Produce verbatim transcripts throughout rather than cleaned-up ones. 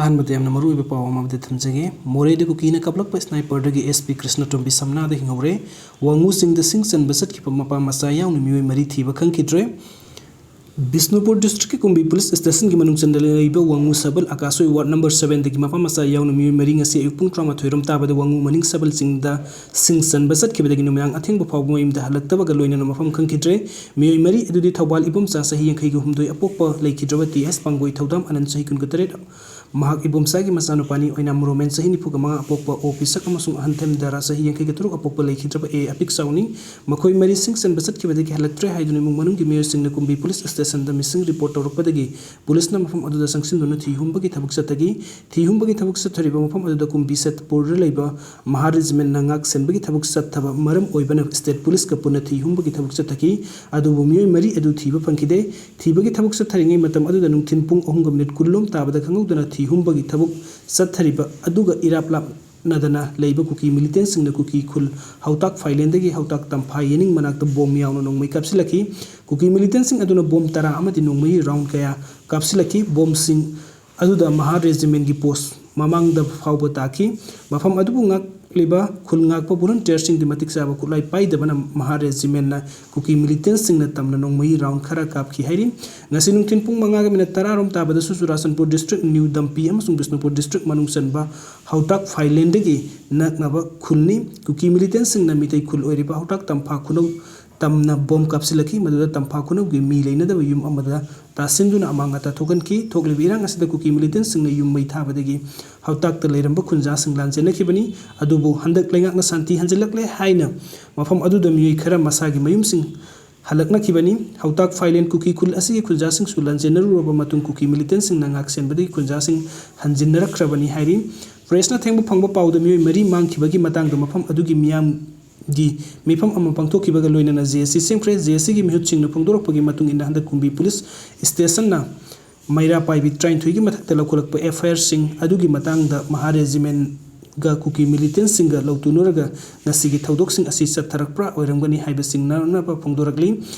ꯑꯍꯥꯟꯕꯗ ꯌꯥꯝꯅ ꯃꯔꯨꯑꯣꯏꯕ ꯄꯥꯎ ꯑꯃꯗꯤ ꯊꯝꯖꯒꯦ꯫ ꯃꯣꯔꯦꯗ ꯀꯨꯀꯤꯅ ꯀꯥꯞꯂꯛꯄ sniperꯗꯒꯤ SP ꯀ꯭ꯔꯤꯁꯅꯇꯣꯝꯕꯤ ꯁꯝꯅꯥꯗ ꯍꯤꯡꯍꯧꯔꯦ꯫ ꯋꯥꯉꯨ ꯆꯤꯡꯗ ꯁꯤꯡ ꯆꯟꯕ ꯆꯠꯈꯤꯕ ꯃꯄꯥ ꯃꯆꯥ ꯌꯥꯎꯅ ꯃꯤꯑꯣꯏ ꯃꯔꯤ ꯊꯤꯕ ꯈꯪꯈꯤꯗ꯭ꯔꯦ꯫ ꯕꯤꯁꯅꯨꯄꯨꯔ districtꯀꯤ ꯀꯨꯝꯕꯤ police stationꯒꯤ ꯃꯅꯨꯡ ꯆꯟꯗ ꯂꯩꯔꯤꯕ ꯋꯥꯉꯨ ꯁꯕꯜ ꯑꯀꯥꯁꯣꯏ ward number sevenꯗꯒꯤ ꯃꯄꯥ ꯃꯆꯥ ꯌꯥꯎꯅ ꯃꯤꯑꯣꯏ ꯃꯔꯤ ꯉꯁꯤ ꯑꯌꯨꯛ ꯄꯨꯡ ꯇꯔꯥꯃꯥꯊꯣꯏ ꯔꯣꯝ ꯇꯥꯕꯗ ꯋꯥꯉꯨ ꯃꯅꯤꯡ ꯁꯕꯜ ꯆꯤꯡꯗ ꯁꯤꯡ ꯆꯟꯕ ꯆꯠꯈꯤꯕꯗꯒꯤ ꯅꯨꯃꯤꯗꯥꯡ ꯑꯊꯦꯡꯕ ꯐꯥꯎꯕ ꯃꯌꯨꯝꯗ ꯍꯜꯂꯛꯇꯕꯒ ꯂꯣꯏꯅꯅ ꯃꯐꯝ ꯈꯪꯈꯤꯗ꯭ꯔꯦ꯫ ꯃꯤꯑꯣꯏ ꯃꯔꯤ ꯑꯗꯨꯗꯤ ꯊꯧꯕꯥꯜ ꯏꯕꯣꯝꯆꯥ ꯆꯍꯤ ꯌꯥꯡꯈꯩꯒ ꯍꯨꯝꯗꯣꯏ ꯑꯄꯣꯛꯄ ꯂꯩꯈꯤꯗ꯭ꯔꯕ TS ꯄꯥꯡꯒꯣꯏ ꯊꯧꯗꯥꯝ ꯑꯅꯟ ꯆꯍꯤ ꯀꯨꯟꯒ ꯇꯔꯦꯠ, ꯃꯍꯥꯛ ꯏꯕꯣꯝꯆꯥꯒꯤ ꯃꯆꯥꯅꯨꯄꯥꯅꯤ꯫ ꯑꯣꯏꯅꯥꯝ ꯔꯣꯃꯦꯟ ꯆꯍꯤ ꯅꯤꯐꯨꯒ ꯃꯉꯥ ꯑꯄꯣꯛꯄ, ꯑꯣ ꯄꯤꯁꯛ ꯑꯃꯁꯨꯡ ꯑꯍꯟ ꯊꯦꯝꯗꯥꯔꯥ ꯆꯍꯤ ꯌꯥꯡꯈꯩꯒ ꯇꯔꯨꯛ ꯑꯄꯣꯛꯄ ꯂꯩꯈꯤꯗ꯭ꯔꯕ ꯑꯦ ꯑꯄꯤꯛꯆꯥꯎꯅꯤ꯫ ꯃꯈꯣꯏ ꯃꯔꯤ ꯁꯤꯡ ꯆꯟꯕ ꯆꯠꯈꯤꯕꯗꯒꯤ ꯍꯜꯂꯛꯇ꯭ꯔꯦ ꯍꯥꯏꯗꯨꯅ ꯏꯃꯨꯡ ꯃꯅꯨꯡꯒꯤ ꯃꯤꯑꯣꯏꯁꯤꯡꯅ ꯀꯨꯝꯕꯤ police stationꯗ missing report ꯇꯧꯔꯛꯄꯗꯒꯤ policeꯅ ꯃꯐꯝ ꯑꯗꯨꯗ ꯆꯪꯁꯤꯟꯗꯨꯅ ꯊꯤ ꯍꯨꯝꯕꯒꯤ ꯊꯕꯛ ꯆꯠꯊꯈꯤ꯫ ꯊꯤ ꯍꯨꯝꯕꯒꯤ ꯊꯕꯛ ꯆꯠꯊꯔꯤꯕ ꯃꯐꯝ ꯑꯗꯨꯗ ꯀꯨꯝꯕꯤ ꯁꯠꯄꯨꯔꯗ ꯂꯩꯕ ꯃꯍꯥ regimentꯅ ꯉꯥꯛ ꯁꯦꯟꯕꯒꯤ ꯊꯕꯛ ꯆꯠꯊꯕ ꯃꯔꯝ ꯑꯣꯏꯕꯅ state policeꯀ ꯄꯨꯟꯅ ꯊꯤ ꯍꯨꯝꯕꯒꯤ ꯊꯕꯛ ꯆꯠꯊꯈꯤ꯫ ꯑꯗꯨꯕꯨ ꯃꯤꯑꯣꯏ ꯃꯔꯤ ꯑꯗꯨ ꯊꯤꯕ ꯐꯪꯈꯤꯗꯦ꯫ ꯊꯤꯕꯒꯤ ꯊꯕꯛ ꯆꯠꯊꯔꯤꯉꯩ ꯃꯇꯝ ꯑꯗꯨꯗ ꯅꯨꯡꯊꯤꯜ ꯄꯨꯡ ꯑꯍꯨꯝꯒ minute ꯀꯨꯟ ꯂꯣꯝ ꯇꯥꯕꯗ ꯈꯪꯍꯧꯗꯅ ꯊꯤ ꯍꯨꯝꯕꯒꯤ ꯊꯕꯛ ꯆꯠꯊꯔꯤꯕ ꯑꯗꯨꯒ ꯏꯔꯥꯞ ꯂꯥꯞꯅꯗꯅ ꯂꯩꯕ ꯀꯨꯀꯤ militantꯁꯤꯡꯅ ꯀꯨꯀꯤ ꯈꯨꯜ ꯍꯧꯇꯥꯛ ꯐꯥꯏꯂꯦꯟꯗꯒꯤ ꯍꯧꯇꯥꯛ ꯇꯝꯐꯥ ꯌꯦꯅꯤꯡ ꯃꯅꯥꯛꯇ bomb ꯌꯥꯎꯅ ꯅꯣꯡꯃꯩ ꯀꯥꯞꯁꯤꯜꯂꯛꯈꯤ꯫ ꯀꯨꯀꯤ militantꯁꯤꯡ ꯑꯗꯨꯅ bomb ꯇꯔꯥ ꯑꯃꯗꯤ ꯅꯣꯡꯃꯩ round ꯀꯌꯥ ꯀꯥꯞꯁꯤꯜꯂꯛꯈꯤ꯫ Bombꯁꯤꯡ ꯑꯗꯨꯗ ꯃꯍꯥ regimentꯀꯤ post ꯃꯃꯥꯡꯗ ꯐꯥꯎꯕ ꯇꯥꯈꯤ꯫ ꯃꯐꯝ ꯑꯗꯨꯕꯨ ꯉꯥꯛꯂꯤꯕ ꯈꯨꯜ ꯉꯥꯛꯄ volunteerꯁꯤꯡꯗꯤ ꯃꯇꯤꯛ ꯆꯥꯕ ꯈꯨꯠꯂꯥꯏ ꯄꯥꯏꯗꯕꯅ ꯃꯍꯥ regimentꯅ ꯀꯨꯀꯤ militantꯁꯤꯡꯅ ꯇꯝꯅ ꯅꯣꯡꯃꯩ round ꯈꯔ ꯀꯥꯞꯈꯤ ꯍꯥꯏꯔꯤ꯫ ꯉꯁꯤ ꯅꯨꯡꯊꯤꯜ ꯄꯨꯡ ꯃꯉꯥꯒ minute ꯇꯔꯥ ꯔꯣꯝ ꯇꯥꯕꯗꯁꯨ ꯆꯨꯔꯥꯆꯥꯟꯄꯨꯔ district ꯅ꯭ꯌꯨ ꯗꯝꯄꯤ ꯑꯃꯁꯨꯡ ꯕꯤꯁꯅꯨꯄꯨꯔ district ꯃꯅꯨꯡ ꯆꯟꯕ ꯍꯧꯇꯥꯛ ꯐꯥꯏꯂꯦꯟꯗꯒꯤ ꯅꯛꯅꯕ ꯈꯨꯜꯅꯤ꯫ ꯀꯨꯀꯤ militantꯁꯤꯡꯅ ꯃꯤꯇꯩ ꯈꯨꯜ ꯑꯣꯏꯔꯤꯕ ꯍꯧꯇꯥꯛ ꯇꯝꯐꯥ ꯈꯨꯅꯧ ꯇꯝꯅ bomb ꯀꯥꯞꯁꯤꯜꯂꯛꯈꯤ꯫ ꯃꯗꯨꯗ ꯇꯝꯐꯥ ꯈꯨꯅꯧꯒꯤ ꯃꯤ ꯂꯩꯅꯗꯕ ꯌꯨꯝ ꯑꯃꯗ ꯇꯥꯁꯤꯟꯗꯨꯅ ꯑꯃꯥꯡ ꯑꯇꯥ ꯊꯣꯛꯍꯟꯈꯤ꯫ ꯊꯣꯛꯂꯤꯕ ꯏꯔꯥꯡ ꯑꯁꯤꯗ ꯀꯨꯀꯤ militantꯁꯤꯡꯅ ꯌꯨꯝ ꯃꯩ ꯊꯥꯕꯗꯒꯤ ꯍꯧꯇꯥꯛꯇ ꯂꯩꯔꯝꯕ ꯈꯨꯟꯖꯥꯁꯤꯡ ꯂꯥꯟꯖꯦꯟꯅꯈꯤꯕꯅꯤ꯫ ꯑꯗꯨꯕꯨ ꯍꯟꯗꯛ ꯂꯩꯉꯥꯛꯅ ꯁꯥꯟꯇꯤ ꯍꯟꯖꯤꯜꯂꯛꯂꯦ ꯍꯥꯏꯅ ꯃꯐꯝ ꯑꯗꯨꯗ ꯃꯤꯑꯣꯏ ꯈꯔ ꯃꯁꯥꯒꯤ ꯃꯌꯨꯝꯁꯤꯡ ꯍꯜꯂꯛꯅꯈꯤꯕꯅꯤ꯫ ꯍꯧꯇꯥꯛ ꯐꯥꯏꯂꯦꯟ ꯀꯨꯀꯤ ꯈꯨꯜ ꯑꯁꯤꯒꯤ ꯈꯨꯟꯖꯥꯁꯤꯡꯁꯨ ꯂꯥꯟꯖꯦꯟꯅꯔꯨꯔꯕ ꯃꯇꯨꯡ ꯀꯨꯀꯤ militantꯁꯤꯡꯅ ꯉꯥꯛ ꯁꯦꯟꯕꯗꯒꯤ ꯈꯨꯟꯖꯥꯁꯤꯡ ꯍꯟꯖꯤꯟꯅꯔꯛꯈ꯭ꯔꯕꯅꯤ ꯍꯥꯏꯔꯤ꯫ Pressꯅ ꯊꯦꯡꯕ ꯐꯪꯕ ꯄꯥꯎꯗ ꯃꯤꯑꯣꯏ ꯃꯔꯤ ꯃꯥꯡꯈꯤꯕꯒꯤ ꯃꯇꯥꯡꯗ ꯃꯐꯝ ꯑꯗꯨꯒꯤ ꯃꯤꯌꯥꯝ ꯒꯤ ꯃꯤꯐꯝ ꯑꯃ ꯄꯥꯡꯊꯣꯛꯈꯤꯕꯒ ꯂꯣꯏꯅꯅ JAC ꯁꯦꯝꯈ꯭ꯔꯦ꯫ JACꯒꯤ ꯃꯤꯍꯨꯠꯁꯤꯡꯅ ꯐꯣꯡꯗꯣꯔꯛꯄꯒꯤ ꯃꯇꯨꯡ ꯏꯟꯅ ꯍꯟꯗꯛ ꯀꯨꯝꯕꯤ police stationꯅ ꯃꯩꯔꯥ ꯄꯥꯏꯕꯤ ꯇꯔꯥꯅꯤꯊꯣꯏꯒꯤ ꯃꯊꯛꯇ ꯂꯧꯈꯠꯂꯛꯄ FIRꯁꯤꯡ ꯑꯗꯨꯒꯤ ꯃꯇꯥꯡꯗ ꯃꯍꯥ regimentꯀꯤ ꯒ ꯀꯨꯀꯤ ꯃꯤꯂꯤꯇꯦꯟꯁꯤꯡꯒ ꯂꯧꯇꯨꯅꯔꯒ ꯉꯁꯤꯒꯤ ꯊꯧꯗꯣꯛꯁꯤꯡ ꯑꯁꯤ ꯆꯠꯊꯔꯛꯄ꯭ꯔꯥ ꯑꯣꯏꯔꯝꯒꯅꯤ ꯍꯥꯏꯕ ꯆꯤꯡꯅꯅꯕ ꯐꯣꯡꯗꯣꯔꯛꯂꯤ꯫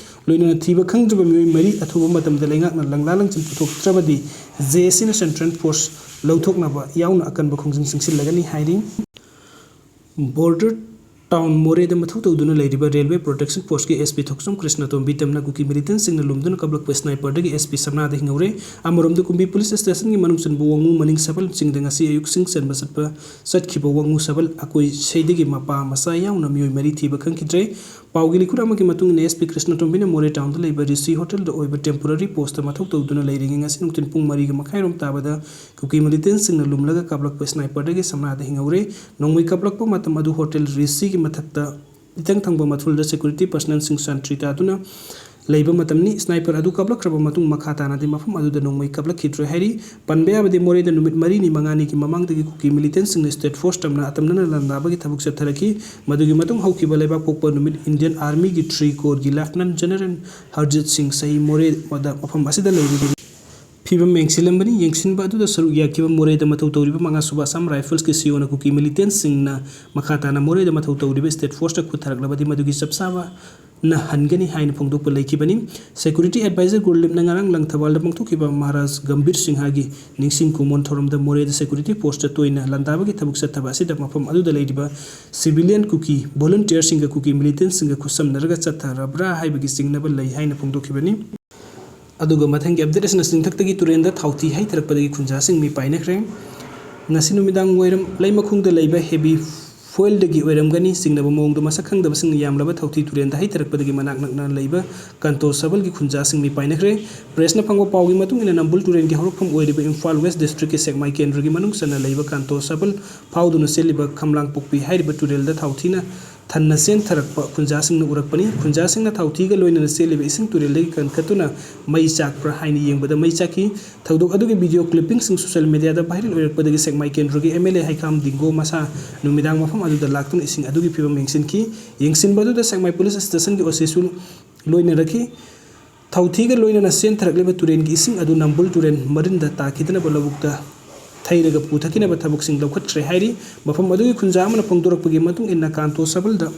ꯂꯣꯏꯅꯅ ꯊꯤꯕ ꯈꯪꯗ꯭ꯔꯕ ꯃꯤꯑꯣꯏ ꯃꯔꯤ ꯑꯊꯨꯕ ꯃꯇꯝꯗ ꯂꯩꯉꯥꯛꯅ ꯂꯪꯂꯥ ꯂꯪꯁꯤꯟ ꯄꯨꯊꯣꯛꯇ꯭ꯔꯕꯗꯤ ꯖꯦ ꯑꯦ ꯁꯤꯅ ꯁꯦꯟꯇ꯭ꯔꯦꯜ ꯐꯣꯔꯁ ꯂꯧꯊꯣꯛꯅꯕ ꯌꯥꯎꯅ ꯑꯀꯟꯕ ꯈꯣꯡꯖꯪ ꯆꯪꯁꯤꯜꯂꯒꯅꯤ ꯍꯥꯏꯔꯤ꯫ ꯕꯣꯔꯗꯔ ꯇꯥꯎꯟ ꯃꯣꯔꯦꯗ ꯃꯊꯧ ꯇꯧꯗꯨꯅ ꯂꯩꯔꯤꯕ ꯔꯦꯜꯋꯦ ꯄ꯭ꯔꯣꯇꯦꯛꯁꯟ ꯐꯣꯔꯁꯀꯤ ꯑꯦꯁ ꯄꯤ ꯊꯣꯛꯆꯣꯝ ꯀ꯭ꯔꯤꯁꯅꯇꯣꯝꯕꯤ ꯇꯝꯅ ꯀꯨꯀꯤ ꯃꯤꯂꯤꯇꯦꯟꯁꯤꯡꯅ ꯂꯨꯝꯗꯨꯅ ꯀꯥꯞꯂꯛꯄ ꯁ꯭ꯅꯥꯏꯄꯔꯗꯒꯤ ꯑꯦꯁ ꯄꯤ ꯁꯝꯅꯥꯗ ꯍꯤꯡꯍꯧꯔꯦ꯫ ꯑꯃꯔꯣꯝꯗ ꯀꯨꯝꯕꯤ ꯄꯨꯂꯤꯁ ꯁ꯭ꯇꯦꯁꯟꯒꯤ ꯃꯅꯨꯡ ꯆꯟꯕ ꯋꯥꯉꯨ ꯃꯅꯤꯡ ꯁꯕꯜꯁꯤꯡꯗ ꯉꯁꯤ ꯑꯌꯨꯛꯁꯤꯡ ꯆꯟꯕ ꯆꯠꯄ ꯆꯠꯈꯤꯕ ꯋꯥꯉꯨ ꯁꯕꯜ ꯑꯀꯣꯏ ꯁꯩꯗꯒꯤ ꯃꯄꯥ ꯃꯆꯥ ꯌꯥꯎꯅ ꯃꯤꯑꯣꯏ ꯃꯔꯤ ꯊꯤꯕ ꯈꯪꯈꯤꯗ꯭ꯔꯦ꯫ ꯄꯥꯎꯒꯤ ꯂꯤꯈꯨꯠ ꯑꯃꯒꯤ ꯃꯇꯨꯡ ꯏꯟꯅ, ꯑꯦꯁ ꯄꯤ ꯀ꯭ꯔꯤꯁꯅꯇꯣꯝꯕꯤꯅ ꯃꯣꯔꯦ ꯇꯥꯎꯟꯗ ꯂꯩꯕ ꯔꯤꯁꯤ ꯍꯣꯇꯦꯜꯗ ꯑꯣꯏꯕ ꯇꯦꯝꯄꯣꯔꯔꯤ ꯄꯣꯁꯇ ꯃꯊꯧ ꯇꯧꯗꯨꯅ ꯂꯩꯔꯤꯉꯩ ꯉꯁꯤ ꯅꯨꯡꯊꯤꯜ ꯄꯨꯡ ꯃꯔꯤꯒ ꯃꯈꯥꯏꯔꯣꯝ ꯇꯥꯕꯗ ꯀꯨꯀꯤ ꯃꯤꯂꯤꯇꯦꯟꯁꯤꯡꯅ ꯂꯨꯝꯂꯒ ꯀꯥꯞꯂꯛꯄ ꯁ꯭ꯅꯥꯏꯄꯔꯗꯒꯤ ꯁꯝꯅꯥꯗ ꯍꯤꯡꯍꯧꯔꯦ꯫ ꯅꯣꯡꯃꯩ ꯀꯥꯞꯂꯛꯄ ꯃꯇꯝ ꯑꯗꯨ ꯍꯣꯇꯦꯜ ꯔꯤꯁꯤꯒꯤ ꯃꯊꯛꯇ ꯏꯊꯪ ꯊꯪꯕ ꯃꯊꯨꯜꯗ ꯁꯦꯀ꯭ꯌꯨꯔꯤꯇꯤ ꯄꯔꯁꯅꯦꯜꯁꯤꯡ ꯁꯟꯇ꯭ꯔꯤ ꯇꯥꯗꯨꯅ ꯂꯩꯕ ꯃꯇꯝꯅꯤ꯫ ꯁ꯭ꯅꯥꯏꯄꯔ ꯑꯗꯨ ꯀꯥꯞꯂꯛꯈ꯭ꯔꯕ ꯃꯇꯨꯡ ꯃꯈꯥ ꯇꯥꯅꯗꯤ ꯃꯐꯝ ꯑꯗꯨꯗ ꯅꯣꯡꯃꯩ ꯀꯥꯞꯂꯛꯈꯤꯗ꯭ꯔꯦ ꯍꯥꯏꯔꯤ꯫ ꯄꯟꯕ ꯌꯥꯕꯗꯤ, ꯃꯣꯔꯦꯗ ꯅꯨꯃꯤꯠ ꯃꯔꯤꯅꯤ ꯃꯉꯥꯅꯤꯒꯤ ꯃꯃꯥꯡꯗꯒꯤ ꯀꯨꯀꯤ ꯃꯤꯂꯤꯇꯦꯟꯁꯤꯡꯅ ꯁ꯭ꯇꯦꯠ ꯐꯣꯔꯁ ꯇꯝꯅ ꯑꯇꯝꯅꯅ ꯂꯥꯟꯗꯥꯕꯒꯤ ꯊꯕꯛ ꯆꯠꯊꯔꯛꯈꯤ꯫ ꯃꯗꯨꯒꯤ ꯃꯇꯨꯡ ꯍꯧꯈꯤꯕ ꯂꯩꯕꯥꯛ ꯄꯣꯛꯄ ꯅꯨꯃꯤꯠ ꯏꯟꯗꯤꯌꯟ ꯑꯥꯔꯃꯤꯒꯤ ꯊ꯭ꯔꯤ ꯀꯣꯔꯒꯤ ꯂꯦꯐꯇꯅꯦꯟ ꯖꯦꯅꯔꯦꯜ ꯍꯔꯖꯤꯠ ꯁꯤꯡ ꯁꯍꯤ ꯃꯣꯔꯦꯗ ꯃꯐꯝ ꯑꯁꯤꯗ ꯂꯩꯔꯤꯕꯅꯤ꯫ ꯐꯤꯕꯝ ꯌꯦꯡꯁꯤꯜꯂꯝꯕꯅꯤ꯫ ꯌꯦꯡꯁꯤꯟꯕ ꯑꯗꯨꯗ ꯁꯔꯨꯛ ꯌꯥꯈꯤꯕ ꯃꯣꯔꯦꯗ ꯃꯊꯧ ꯇꯧꯔꯤꯕ ꯃꯉꯥꯁꯨꯕ ꯑꯁꯥꯝ ꯔꯥꯏꯐꯜꯁꯀꯤ ꯁꯤꯑꯣꯅ ꯀꯨꯀꯤ ꯃꯤꯂꯤꯇꯦꯟꯁꯤꯡꯅ ꯃꯈꯥ ꯇꯥꯅ ꯃꯣꯔꯦꯗ ꯃꯊꯧ ꯇꯧꯔꯤꯕ ꯁ꯭ꯇꯦꯠ ꯐꯣꯔꯁꯇ ꯈꯨꯠ ꯊꯥꯔꯛꯂꯕꯗꯤ ꯃꯗꯨꯒꯤ ꯆꯞ ꯆꯥꯕꯅ ꯍꯟꯒꯅꯤ ꯍꯥꯏꯅ ꯐꯣꯡꯗꯣꯛꯄ ꯂꯩꯈꯤꯕꯅꯤ꯫ ꯁꯦꯀ꯭ꯌꯨꯔꯤꯇꯤ ꯑꯦꯗꯚꯥꯏꯖꯔ ꯒꯨꯔꯂꯤꯞꯅ ꯉꯔꯥꯡ ꯂꯪꯊꯕꯥꯜꯗ ꯄꯥꯡꯊꯣꯛꯈꯤꯕ ꯃꯍꯥꯔꯥꯖ ꯒꯝꯚꯤꯔ ꯁꯤꯡꯍꯒꯤ ꯅꯤꯡꯁꯤꯡ ꯀꯨꯃꯣꯟ ꯊꯧꯔꯝꯗ ꯃꯣꯔꯦꯗ ꯁꯦꯀ꯭ꯌꯨꯔꯤꯇꯤ ꯐꯣꯔꯁꯇ ꯇꯣꯏꯅ ꯂꯥꯟꯗꯥꯕꯒꯤ ꯊꯕꯛ ꯆꯠꯊꯕ ꯑꯁꯤꯗ ꯃꯐꯝ ꯑꯗꯨꯗ ꯂꯩꯔꯤꯕ ꯁꯤꯚꯤꯂꯤꯌꯟ ꯀꯨꯀꯤ ꯚꯣꯂꯨꯟꯇꯤꯌꯔꯁꯤꯡꯒ ꯀꯨꯀꯤ ꯃꯤꯂꯤꯇꯦꯟꯁꯤꯡꯒ ꯈꯨꯠꯁꯝꯅꯔꯒ ꯆꯠꯊꯔꯕ꯭ꯔꯥ ꯍꯥꯏꯕꯒꯤ ꯆꯤꯡꯅꯕ ꯂꯩ ꯍꯥꯏꯅ ꯐꯣꯡꯗꯣꯛꯈꯤꯕꯅꯤ꯫ ꯑꯗꯨꯒ ꯃꯊꯪꯒꯤ ꯑꯞꯗꯦꯠ ꯑꯁꯤꯅ ꯆꯤꯡꯊꯛꯇꯒꯤ ꯇꯨꯔꯦꯟꯗ ꯊꯥꯎꯊꯤ ꯍꯩꯊꯔꯛꯄꯗꯒꯤ ꯈꯨꯟꯖꯥꯁꯤꯡ ꯃꯤꯄꯥꯏꯅꯈ꯭ꯔꯦ꯫ ꯉꯁꯤ ꯅꯨꯃꯤꯗꯥꯡ ꯋꯥꯏꯔꯝ ꯂꯩꯃꯈꯣꯡꯗ ꯂꯩꯕ ꯍꯦꯕꯤ ꯐꯣꯏꯜꯗꯒꯤ ꯑꯣꯏꯔꯝꯒꯅꯤ ꯆꯤꯡꯅꯕ ꯃꯑꯣꯡꯗ ꯃꯁꯛ ꯈꯪꯗꯕꯁꯤꯡꯅ ꯌꯥꯝꯂꯕ ꯊꯥꯎꯊꯤ ꯇꯨꯔꯦꯟꯗ ꯍꯩꯊꯔꯛꯄꯗꯒꯤ ꯃꯅꯥꯛ ꯅꯛꯅ ꯂꯩꯕ ꯀꯟꯇꯣ ꯁꯕꯜꯒꯤ ꯈꯨꯟꯖꯥꯁꯤꯡ ꯃꯤꯄꯥꯏꯅꯈ꯭ꯔꯦ꯫ ꯄ꯭ꯔꯦꯁꯅ ꯐꯪꯕ ꯄꯥꯎꯒꯤ ꯃꯇꯨꯡ ꯏꯟꯅ, ꯅꯝꯕꯨꯜ ꯇꯨꯔꯦꯟꯒꯤ ꯍꯧꯔꯛꯐꯝ ꯑꯣꯏꯔꯤꯕ ꯏꯝꯐꯥꯜ ꯋꯦꯁ ꯗꯤꯁꯇ꯭ꯔꯤꯛꯀꯤ ꯁꯦꯛꯃꯥꯏ ꯀꯦꯟꯗ꯭ꯔꯒꯤ ꯃꯅꯨꯡ ꯆꯟꯅ ꯂꯩꯕ ꯀꯟꯇꯣ ꯁꯕꯜ ꯐꯥꯎꯗꯨꯅ ꯆꯦꯜꯂꯤꯕ ꯈꯝꯂꯥꯡꯄꯣꯛꯄꯤ ꯍꯥꯏꯔꯤꯕ ꯇꯨꯔꯦꯜꯗ ꯊꯥꯎꯊꯤꯅ ꯊꯟꯅ ꯆꯦꯟꯊꯔꯛꯄ ꯈꯨꯟꯖꯥꯁꯤꯡꯅ ꯎꯔꯛꯄꯅꯤ꯫ ꯈꯨꯟꯖꯥꯁꯤꯡꯅ ꯊꯥꯎꯊꯤꯒ ꯂꯣꯏꯅꯅ ꯆꯦꯜꯂꯤꯕ ꯏꯁꯤꯡ ꯇꯨꯔꯦꯜꯗꯒꯤ ꯀꯟꯈꯠꯇꯨꯅ ꯃꯩ ꯆꯥꯛꯄ꯭ꯔꯥ ꯍꯥꯏꯅ ꯌꯦꯡꯕꯗ ꯃꯩ ꯆꯥꯛꯈꯤ꯫ ꯊꯧꯗꯣꯛ ꯑꯗꯨꯒꯤ ꯚꯤꯗꯤꯑꯣ ꯀ꯭ꯂꯤꯞꯄꯤꯡꯁꯤꯡ ꯁꯣꯁꯤꯌꯦꯜ ꯃꯤꯗꯤꯌꯥꯗ ꯚꯥꯏꯔꯦꯜ ꯑꯣꯏꯔꯛꯄꯗꯒꯤ ꯁꯦꯛꯃꯥꯏ ꯀꯦꯟꯗ꯭ꯔꯒꯤ ꯑꯦꯝ ꯑꯦꯜ ꯑꯦ ꯍꯩꯈꯥꯝ ꯗꯤꯡꯒꯣ ꯃꯁꯥ ꯅꯨꯃꯤꯗꯥꯡ ꯃꯐꯝ ꯑꯗꯨꯗ ꯂꯥꯛꯇꯨꯅ ꯏꯁꯤꯡ ꯑꯗꯨꯒꯤ ꯐꯤꯕꯝ ꯌꯦꯡꯁꯤꯟꯈꯤ꯫ ꯌꯦꯡꯁꯤꯟꯕ ꯑꯗꯨꯗ ꯁꯦꯛꯃꯥꯏ ꯄꯨꯂꯤꯁ ꯁ꯭ꯇꯦꯁꯟꯒꯤ ꯑꯣ ꯁꯤꯁꯨ ꯂꯣꯏꯅꯔꯛꯈꯤ꯫ ꯊꯥꯎꯊꯤꯒ ꯂꯣꯏꯅꯅ ꯆꯦꯟꯊꯔꯛꯂꯤꯕ ꯇꯨꯔꯦꯟꯒꯤ ꯏꯁꯤꯡ ꯑꯗꯨ ꯅꯝꯕꯨꯜ ꯇꯨꯔꯦꯟ ꯃꯔꯤꯟꯗ ꯇꯥꯈꯤꯗꯅꯕ ꯂꯧꯕꯨꯛꯇ ꯊꯩꯔꯒ ꯄꯨꯊꯈꯤꯅꯕ ꯊꯕꯛꯁꯤꯡ ꯂꯧꯈꯠꯈ꯭ꯔꯦ ꯍꯥꯏꯔꯤ꯫ ꯃꯐꯝ ꯑꯗꯨꯒꯤ ꯈꯨꯟꯖꯥ ꯑꯃꯅ ꯐꯣꯡꯗꯣꯔꯛꯄꯒꯤ ꯃꯇꯨꯡ ꯏꯟꯅ, ꯀꯥꯟꯇꯣ ꯁꯕꯜꯗ